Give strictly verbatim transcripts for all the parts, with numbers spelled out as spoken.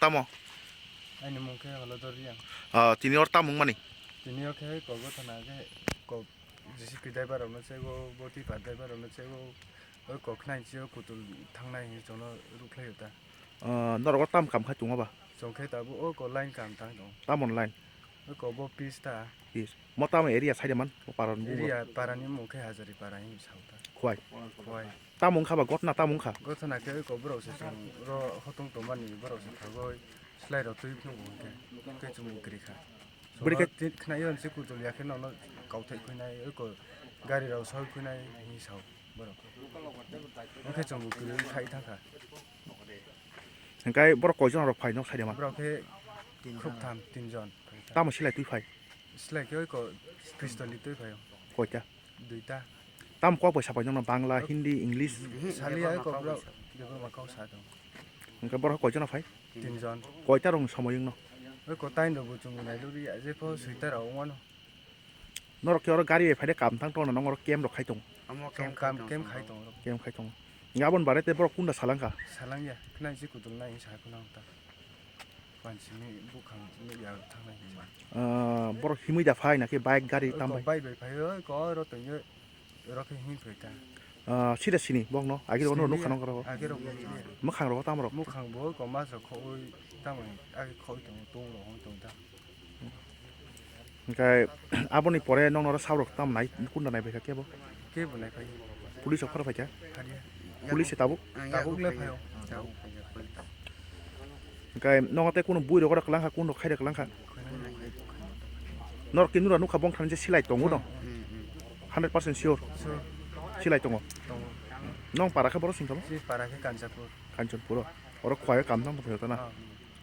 Tamo? Aini mung khe Holodor Riang. Ah, tini or tamung mani? Tini o khe kogo thana khe kok J C P driver rokno chego, bo tipa driver rokno chego, o kok khnai chio kutul thangnai hinwi chwngno rukhlaio ta. Ah, norok o tam kam khai tongo ba? Chwng khe tabuk o ko line kam tang tongo. Tamon line? O ko bo pis ta. Pis. Mo tamo area side man, o paron bugo. Area parani mung khe Hazari para hinwi sao ta. Khwai. Khwai. Tamo wngkha ba gotna tamo wngkha? Gotna khe oi ko borok se chwng ro hotung tongmani borok se thagoi slai rok twi phunuk bo hwnkhe tei chwng bo kwrwi kha. Bwrwi khe Chwngno tin khna yon se kutul ya khe nono kauthai khuinai oi ko gari rok soi khuinai hinwi sao borok. Hwnkhe chwng bo kwrwi khai thang kha. Hwnkhe borok koi jon rok phai nok side ma? Borok khe khuk tham tin jon. Tamo silai twi phai? Silai khe oi ko pistol ni twi phai o. Koita? Duita. Tam kok bai sapai nokno Bangla, Hindi, English? Saliya oi ko borok Debbarma kok sa tongo. Hwnkhe borok koichano phai? Tinjon. Koita rokni somoi wngno? Oi ko taino bo chwng nai luri ya je pho soita rok wngmano. Norok khe oro gari bai phaide kam thang tongno nong oro camp rok khai tongo? Omo Chwng camp kam khai camp tongo. Khai tongo oro. Camp khai tongo. Hwnkhe aboni bare tei borok kunda salangkha? Salangya. Khna si kutul nai sa khna ta. Pansini bukhang nukya thangnai hinwi. Ah, borok himwi da phai na khe bike gari tam bai? Bike bai phai oi ko oro tongyo oro khe himwi phai ta. Ah, sida sini bokno agi rokno nukha nang rok. Agi rok nukha. Mwkhang rok tam rok. Mwkhang bo ko mas rok khoi tam agi khoi tong tong rok hoi tong ta. Hwnkhe aboni pore nokno oro sabrok tam nai kunda nai bai kha kebo? Kebo nai phai. Police rok pharo phai kha? Phariya. Police se tabuk? Tabuk le phai o. Tabuk phai ya. Hwnkhe nogo tei kunu bui rok oro kwlangkha, kunu khai rok kwlangkha? Norok khe nura nukha bongthani je silai tongo no? Hundred percent sure? Sure. Silai tongo? Tongo. Nong para khe boro singkha bo? Si para khe Kanchanpur. Kanchanpur o? Oro khwlai o kam tang tong phai o ta na? Ah.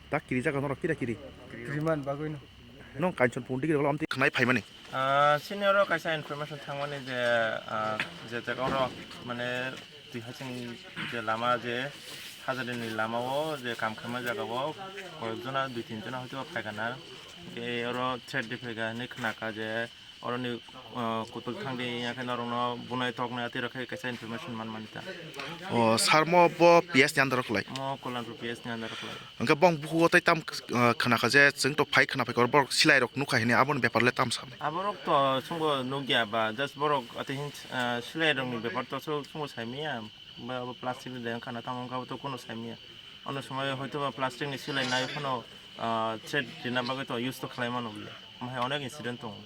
Ta kiri jaga norok kira kiri? Kiriman bagwi no. Nong Kanchanpur digi rok lamti khnai phaimani? Ah, sini oro kaisa information thangmani je, ah, je jaga oro mane twi haching je lama je Hazari ni lama o je kam khaima jaga o koyek jona dui tin jona hoito phaikha na. Tei oro threat de phaikha hinwi khnakha je oroni, ah, kutul thangdi ya khe norokno bunai toknai atwi rok khe kaisa information man mani ta. O sir mo bo P S ni under o kwlai? Mo Kollanpur P S ni under o kwlai. Hwnkhe bong bukugo tei tam, ah, khna kha je chwng to phai khna phaikha borok silai rok nukha hini aboni bepar le tam sanai? Aborok to chwngbo nukya ba just borok ate hin, ah, silai rokni bepar to chwng, chwngbo saimanya ba abo plastic ni de wngkha na tamo wngkha to kuno saimanya. Ono somoi hoito ba plastic ni silai nai phano, ah, threat rina bagwi to use to khlai mano bole. Omo hai onek incident tongo.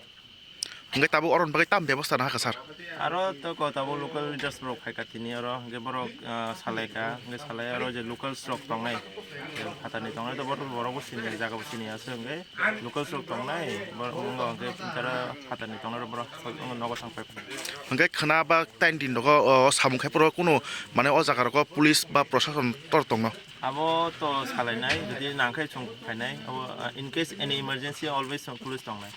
Hwnkhe tabuk oroni bagwi tam bebosta nahakha sir? Aro to ko tabuk local leaders rok phaikha tini oro, hwnkhe borok, ah, salaikha, hwnkhe salai aro je locals rok tongnai, je phatani tongnai to borok, borok bo sini, jaga bo sini aswk hwnkhe locals rok tongnai, borok wngkha hwnkhe tara phatani tongnai rok borok nogo thang paikha. Hwnkhe khwna ba tain din rogo, o, samung khai phuru kunu mane o jaga rogo police ba prosason tor tongno? Abo to salainai, jodi nangkhe chwng phainai, abo, ah, in case any emergency always chwng police tongnai.